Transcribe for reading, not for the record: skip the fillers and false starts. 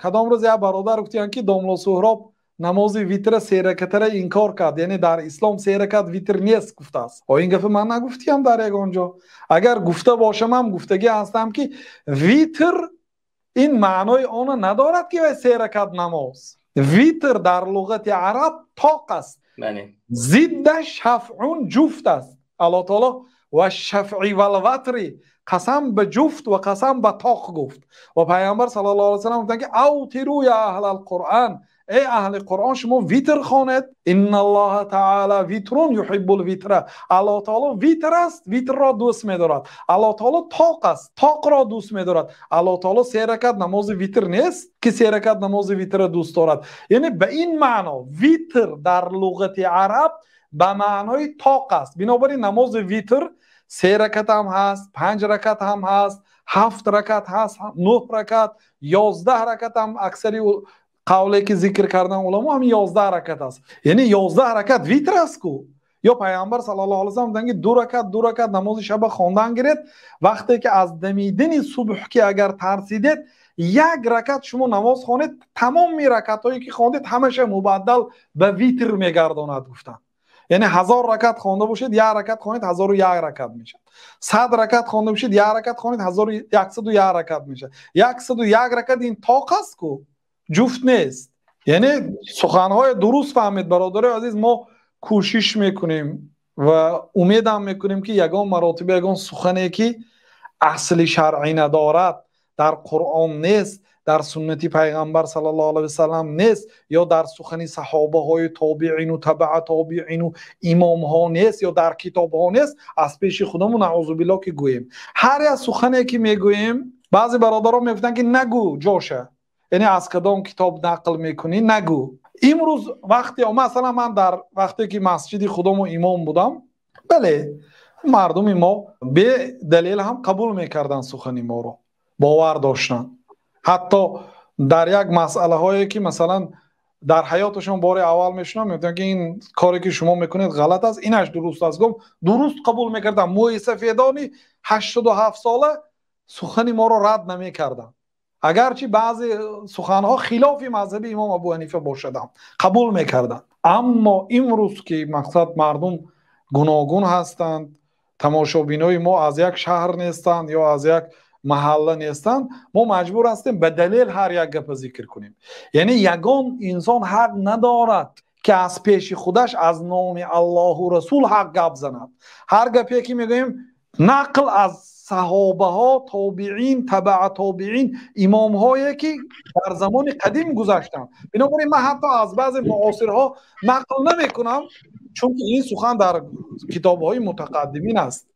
Кадом рӯз як бародар гуфтиянд, ки домло Суҳроб намози витра се ракатара инкор кард, яъне дар ислом се ракат витр нест гуфтааст. О, ин гапа ман нагуфтиям дар ягон ҷо. Агар гуфта бошам ҳам, гуфтагӣ ҳастам, ки витр ин маънои она надорад, ки вай се ракат намоз. Витр дар луғати араб тоқ аст, зиддаш шафъун ҷуфт аст. Аллоҳ таоло ва шафъи валватри, қасам ба ҷуфт ва қасам ба тоқ гуфт. Ва Пайғамбар саллаллоҳу алайҳи васаллам гуфтанд, ки автиру я аҳлал Қуръан, эй аҳли Қуръон, шумо витр хонед. Инналлоҳа таъала витрун юҳиббул витра. Аллоҳ таоло витр аст, витрро дӯст медорад. Аллоҳ таоло тоқ аст, тоқро дӯст медорад. Аллоҳ таоло се ракат намози витр нест, ки се ракат намози витрро дӯст дорад. Яъне ба ин маъно витр дар луғати араб ба маънои тоқ аст. Бинобар ин намози витр се ракат ҳам ҳаст, панҷ ракат ҳам ҳаст, ҳафт ракат ҳаст, нӯҳ ракат, 11 ракат ҳам. Аксари қавле ки зикр кардан уламо, ҳамин 11 ракат аст. Яъне 11 ракат витр аст ку. Ё Пайғамбар саллаллоҳу алайҳи васаллам гуфтанд, ки ду ракат, ду ракат намози шаба хондан гиред, вақте ки аз дамидани субҳ ки агар тарсидед, як ракат шумо намоз хонед, тамоми ракатҳое ки хондед, ҳамаша мубаддал ба витр мегардонад, гуфтанд. Яъне 1000 ракат хонда бошед, як ракат хонед, 1001 ракат мешавад. 100 ракат хонда бошед, як ракат хонед, 1101 ракат мешавад. 101 ракат ин тоқ аст ку, ҷуфт нест. Яъне суханҳои дуруст фаҳмед, бародарои азиз. Мо кӯшиш мекунем ва умедам мекунем, ки ягон маротиба ягон сухане ки асли шаръӣ надорад, дар Қуръон нест, дар суннати Пайғамбар саллаллоҳу алайҳи васаллам нест ё дар сухани саҳобаҳои тобиину табаа тобиину имомҳо нест ё дар китобҳо нест, аз пеши худамон, наъузубиллоҳ, ки гӯем. Ҳар як сухане ки мегӯем, баъзе бародарон мегуфтанд, ки нагӯ ҷоша, яъне аз кадом китоб нақл мекунӣ, нагӯ. Имрӯз вақте масалан ман дар вақте ки масҷиди худомо имом будам, бале, мардуми мо бедалел ҳам қабул мекарданд сухани моро, бовар доштанд. Ҳатто дар як масъалаҳое ки масалан дар ҳаёташон бори аввал мешунам, мегуфтанд, ки ин коре ки шумо мекунед, ғалат аст, инаш дуруст аст, гуфт, дуруст қабул мекарданд. Мӯйсафедони 87 сола сухани моро рад намекарданд, агарчи баъзе суханҳо хилофи мазҳаби имом Абу Ҳанифа бошадам, қабул мекарданд. Аммо имрӯз ки мақсад мардум гуногун ҳастанд, тамошобинои мо аз як шаҳр нестанд ё аз як маҳалла нестанд, мо маҷбур ҳастем ба далел ҳар як гапа зикр кунем. Яъне ягон инсон ҳақ надорад, ки аз пеши худаш аз номи Аллоҳу Расул ҳақ гап занад. Ҳар гапе ки мегӯем, нақл аз саҳобаҳо, тобиин, табаа тобиин, имомҳое ки дар замони қадим гузаштанд. Бинобар ин ман ҳатто аз баъзе муосирҳо нақл намекунам, чунки ин сухан дар китобҳои мутақаддимин аст.